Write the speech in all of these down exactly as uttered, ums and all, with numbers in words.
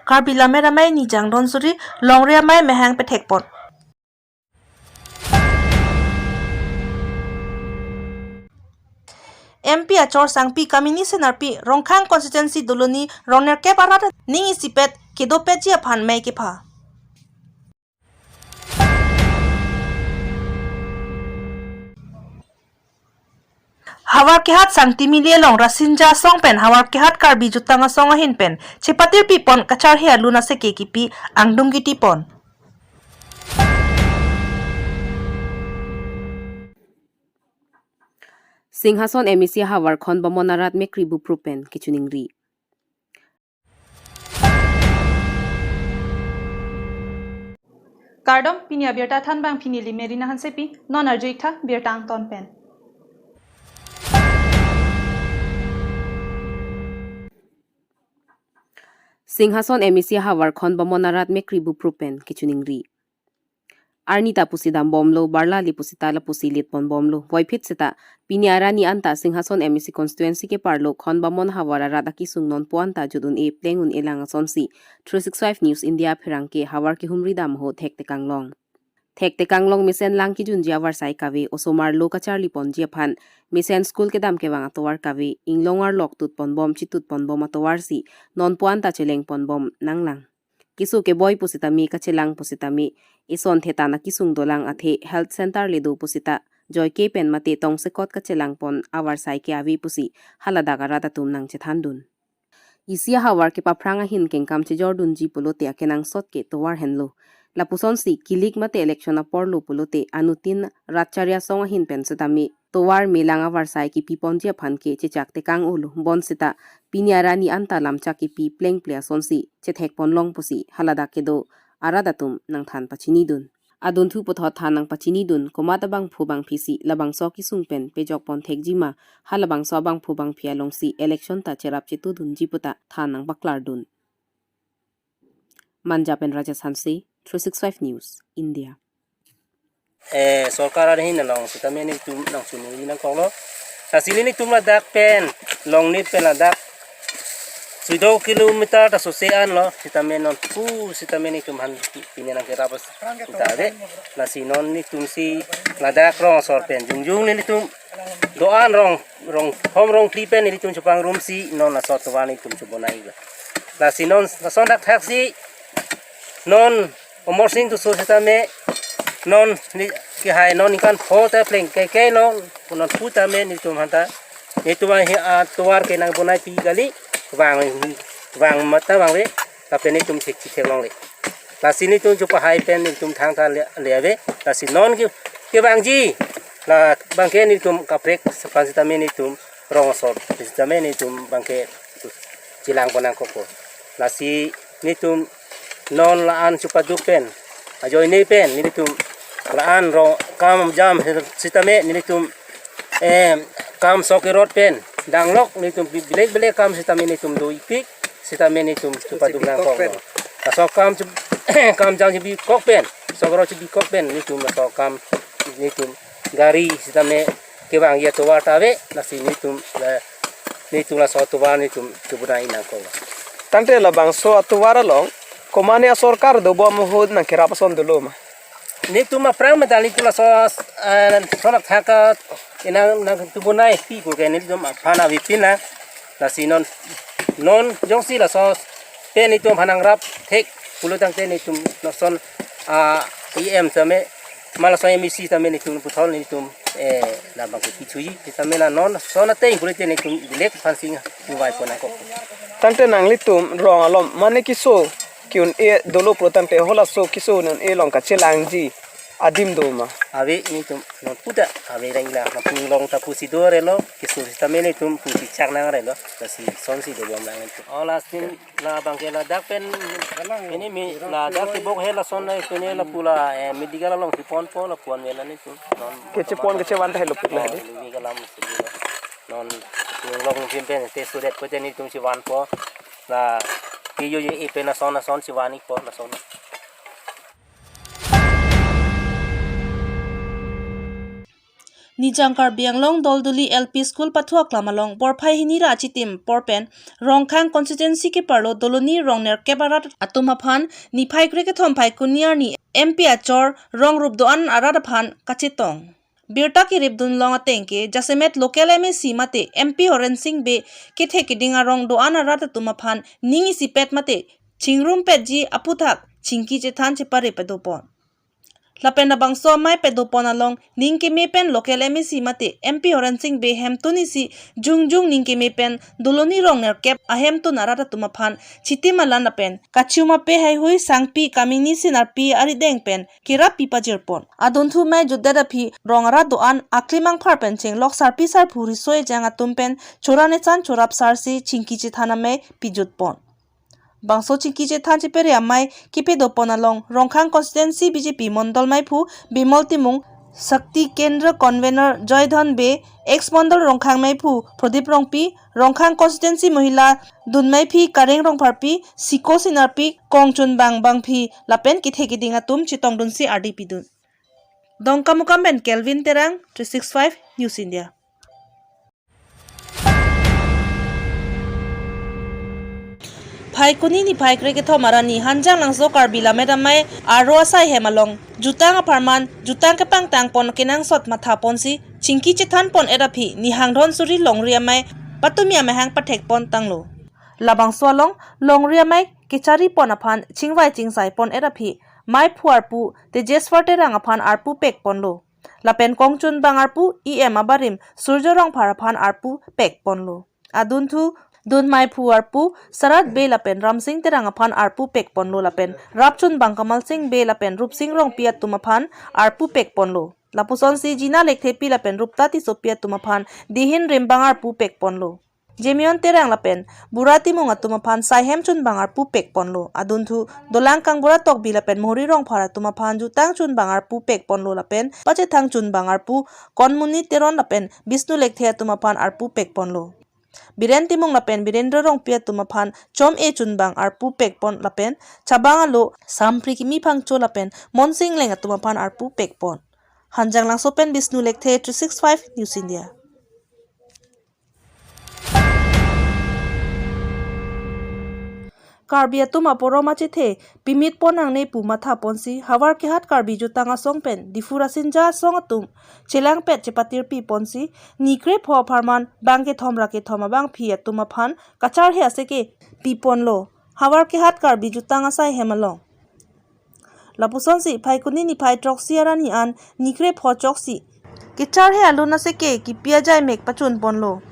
Karbi Lammet Amei Nijang Donsuri longri amei mehang pethekpon. M P Achor Sangpi kamini Senarpi Rongkhang constituency Doloni rongnerkep arat ning isipet kedopetji aphan mei kepha. Havar Kehat Sangtimili along Rasinja asong pen Havar Kehat Karbi Jutang Asong ahin pen chepatir pipon kacharhe alun aseke kipi angdung kitipon. Singhason M A C havar Khon Bamon arat mekri buprup pen kechiningri. Kardom, pini abirta than bang pini Limerina Hansepi, non arju-ik tha birta angton pen. Singhason M A C havar Khon Bamon arat mekri buprup pen kechiningri. Arni ta pusi dambomlo, barla li pusi ta lapusi litponbomlo. Voiphit seta pini arni anta Singhason M A C constituency keparlo Khon Bamon havar arat akisung nonpu anta jut un-e pleng un-e lang asonsi three six five News India pherangke havar kehumri dam ahut thektekang long. Thektekang long mesen lang kijunji avarsai kave, osomar lo kacharliponji aphan mesen school kedam kevang atovar kave, inglong arlok tutponbom chitutponbom atovarsi nonpu anta chelengponbom nanglang. Keso keboi pusitame, kachelang pusitame, ison thetan akisung dolang athe health center le do pusita joike pen mate tongsekot kachelangpon avarsai ke ave pusi haladak arat atum nangchethandun. Isi ahavar kepaphrang ahin kengkam chejordunji pulote akenangsot ke tovar henlo. Lapusonsi kilik mate election aporlo pulote anutin rat chari asong ahin pen setame tovar melang avarsai kipiponji aphan ke chechak tekang-olo. Bonseta pini arni anta lamchak kipi plengple asonsi chethekponlong pusi haladak kedo arat atum nangthan pachinidun. Adunthu puthot than nangpachinidun, komat abangphu bangphisi labangso akisung pen pejokpon thekjima, halabangso abangphu bangphi alongsi election ta cherap chetudunji puta than nangpaklardun. Manja pen Raja Hanse, three six five News, India. Eh, sorkar ahin along sitame netum nangchunwi nangkoklo. Lasi netum ladak pen, Longnit pen ladak suido kilometer ta sose anlo, sitame non pu sitame netum aphan pine nangkerap ta ave. Lasi non netumsi ladak rong asor pen jongjong netum do-an rong, rong hom rong phli pen netum chepangrumsi non laso atovar netum chebonai ga. Lasi non lason dak thaksi non Amarsing Tisso sitame non ni kehai non ningkan pho ta pleng ke ke non non pu tame netum aphanta netum ahin atovar ke nangbonaipi kali, vang, vang mata vangve, lapen netum thekji theklongle. Lasi netum chepahai pen netum thangta le, le ave. Lasi non ke, kevangji labang ke netum kaprek aphan sitame netum rong asor sitame netum abang ke chelangpon nangkokpo. Lasi netum non la-an chepaduk pen, ajoine pen netum la-an rong kam jam sitame netum, eh, kam sok erot pen danglok netum bi-, bilek bilek kam sitame netum do-ipik sitame netum chepaduk nangkok. Laso kam che-, kam jam chebikok pen, sok erot chebikok pen netum laso kam netum gari sitame kevangji atovar ta ave, lasi netum la, netum laso atovar netum chebonai nangkok. Tangte labangso atovar along komatne asorkar dobom ahut nangkerap ason dolo ma? Netum aphrang medal netum laso, eh, sonak thaka inang nangchebonaipi puke netum aphan avepin na. Lasi non, non jongsi laso pen netum aphan nangrap thek pulo tangte netum lason, ah, E M tame, ma laso M A C tame netum puthot netum, eh, labang ke kechui, tame la non lason ateng pulote netum bilek aphan sing nuvai pon nangkok. Tangte nanglitum rong alom mane keso ke-un-e dolo pulo tangte halaso keso un-e along kachelangji adim do ma? Ave netum non pu ta ave rengla, na pu inglong ta pusi do relo, keso sitame netum pusi chak nangrelo, lasi sonsi dobom lang netum. Oh, lasi labang ke ladak pen, ini mi ladak kebok he lason na pine lapu la, eh, medical along cheponpo lapu-an mela netum. Non kechepon kechevan ta helo pik la oh, hadi. Ini kalam sini. Non inglong pin pen te sudet ko te netum chevanpo. La kiyo ye ipen lason lason chevan-ikpo lason. Nijang Karbi Anglong Dolduli L P School pathu aklam along porphai hini ra achitim apor pen Rongkhang constituency keparlo Doloni rong nerkep arat atum aphan niphai krekethom Phaikuni arni M P achor rong rup do-an arat aphan kachetong. Birta keripdun long ateng ke jasemet local M A C mate M P Horen Sing Bey kethe keding arong do-an arat atum aphan ning isipet mate chingrumpetji aputhak chingki chethan chepare padopon. Lapen labangso amei padopon along ning keme pen local M A C mate M P Horen Sing Bey hemtun isi jongjong ning keme pen Doloni rong nerkep ahemtun arat atum aphan chitim alan lapen kachuma pe haihui sangpi kamini sinarpi arideng pen kerap pi pajirpon. Adunthu amei jutdet aphi rong arat do-an aklimang phar pen chenglok sarpi sarpo riso ejang atum pen chorap nesan chorap sarsi chingki chethan amei pijutpon. Bangso chingki chethan chepare amei kepadopon along Rongkhang constituency B J P mondol meiphu Bimol Timung, Shakti Kendra convener Joydhon Bey, ex mondol Rongkhang meiphu Prodip Rongpi, Rongkhang constituency mohila dunmeiphi Kareng Rongpharpi, Siko Sinarpi, kongchunbang bangphi lapen kethe keding atum chetongdunsi ardi pidun. Dongkamukam pen Kelvin Terang, three six five News India. Phaikuni niphai krekethom arni Hanjanglangso Karbi Lammet Amei arlo asai hem along jutang apharman jutang kepangtangpon kenangsot mathaponsi chingki chethanpon-et aphi Nihang Dhonsuri longri amei patumi amahang pathekpon tanglo. Labangso along longri amei kecharipon aphan chingvai chingsaipon-et aphi meiphu arpu Tejeswar Terang aphan arpu pekponlo. Lapen kongchunbang arpu E M abarim Surjo Rongphar aphan arpu pekponlo. Adunthu dun meiphu arpu Sarat Bey lapen Ramsing Terang aphan arpu pekponlo lapen rapchunbang Kamal Sing Bey lapen Rupsing Rongpi atum aphan arpu pekponlo. Lapusonsi Jina Lekthepi lapen Rupta Tissopi atum aphan dihin rimbang arpu pekponlo. Jemeon Terang lapen Bura Timung atum aphan saihem chunbang arpu pekponlo. Adunthu dolang Kangbura Tokbi lapen Mohori Rongphar atum aphan jutang chunbang arpu pekponlo lapen pachethang chunbang arpu Konmuni Teron lapen Bisnu Lekthe atum aphan arpu pekponlo. Biren Timung lapen Birendra Rongpi atum aphan chom-e chunbang arpu pekpon lapen chabang alo Sampri Kimi Phangcho lapen Monsing Leng atum aphan arpu pekpon. Hanjanglangso pen Bisnu Lekthe, three six five News India. Karbi atum aporom achethe pimitpon nangne pu mathaponsi Howraghat Karbi Jutang Asong pen Diphu Rasinja Asong atum chelangpet chepatirpiponsi ni krepho apharman bang kethom ra kethom abangphi atum aphan kacharhe aseke piponlo Howraghat Karbi Jutang asai hem along. Lapusonsi Phaikuni niphai throksi arni an ni krepho choksi kecharhe alun aseke kipi ajai mek pachunponlo.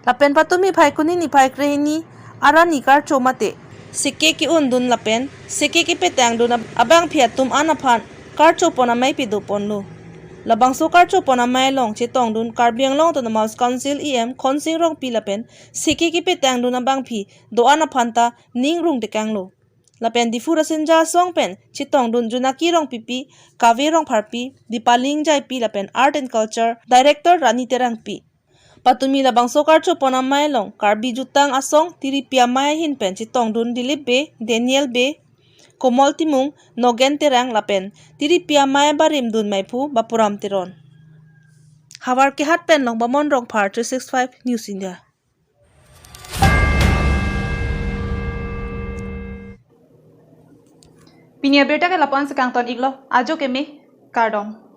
Lapen patumi Phaikuni niphai krehini arni karcho mate seke ke-undun lapen seke kepetangdun ab-, abangphi atum an aphan karchopon amei padoponlo. Labangso karchopon amei along chetongdun Karbi Anglong Autonomous Council E M Khonsing Rongpi lapen seke kepetangdun abangphi do-an aphanta ning rung tekanglo. Lapen Diphu Rasinja Asong pen chetongdun Junaki Rongpipi, Kave Rongpharpi, Dipali Ingjaipi lapen Art and Culture Director Rani Terangpi. Patumi labangso karchopon amei along Karbi Jutang Asong tiripi amei ahin pen chetongdun Dilip Bey, Daniel Bey, Komol Timung, Nogen Terang lapen tiripi amei abarim dun meiphu Bapuram Teron. Howraghat pen Longbamon Rongphar, three six five News India. Pini abirta ke lapu-an si kangton-iklo, ajo keme, kardom.